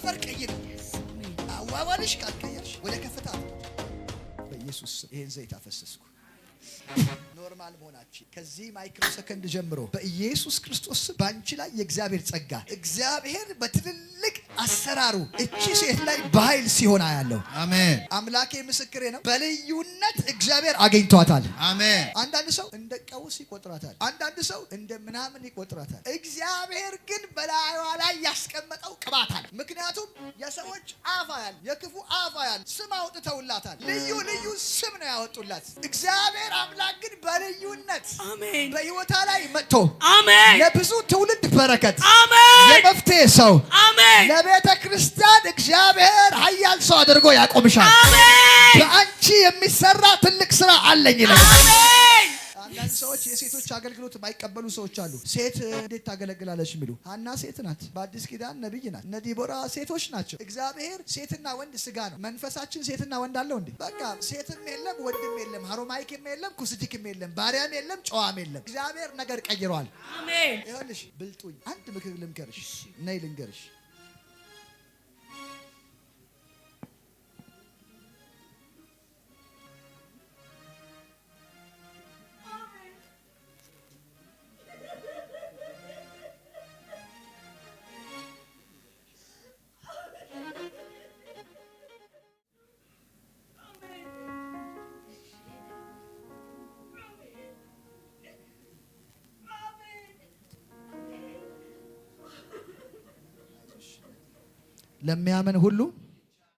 ሰፈር ቀይር። አዋዋልሽ ካልቀየርሽ ወደ ከፍታ በኢየሱስ ስም ይሄን ዘይት አፈሰስኩ። Normal መሆናችን ከዚህ micro second ጀምሮ በኢየሱስ ክርስቶስ ስም በአንቺ ላይ የእግዚአብሔር ጸጋ፣ እግዚአብሔር በትልልቅ አሰራሩ እቺ ሴት ላይ በኃይል ሲሆን አያለሁ። አሜን። አምላኬ ምስክሬ ነው። በልዩነት እግዚአብሔር አገኝቷታል። አሜን። አንዳንድ ሰው እንደ ቀውስ ይቆጥራታል። አንዳንድ ሰው እንደ ምናምን ይቆጥራታል። እግዚአብሔር ግን በላይዋ ላይ ያስቀመጠው ቅባት አለ። ምክንያቱም የሰዎች አፍ ያለ፣ የክፉ አፍ ያለ ስም አውጥተውላታል። ልዩ ልዩ ስም ነው ያወጡላት። እግዚአብሔር አምላክ ግን በልዩነት አሜን። በሕይወቷ ላይ መጥቶ አሜን። ለብዙ ትውልድ በረከት፣ አሜን። የመፍትሄ ሰው፣ አሜን። ለቤተ ክርስቲያን እግዚአብሔር ኃያል ሰው አድርጎ ያቆምሻል። አሜን። በአንቺ የሚሰራ ትልቅ ስራ አለኝ ይላል። አሜን። አንዳንድ ሰዎች የሴቶች አገልግሎት የማይቀበሉ ሰዎች አሉ። ሴት እንዴት ታገለግላለች የሚሉ። ሀና ሴት ናት፣ በአዲስ ኪዳን ነቢይ ናት። እነ ዲቦራ ሴቶች ናቸው። እግዚአብሔር ሴትና ወንድ ስጋ ነው። መንፈሳችን ሴትና ወንድ አለው እንዴ? በቃ ሴትም የለም ወንድም የለም፣ ሀሮማይክም የለም፣ ኩስዲክም የለም፣ ባሪያም የለም፣ ጨዋም የለም። እግዚአብሔር ነገር ቀይሯል። አሜን። ይኸውልሽ ብልጡኝ፣ አንድ ምክር ልምከርሽ፣ ነይ ልንገርሽ። ለሚያምን ሁሉ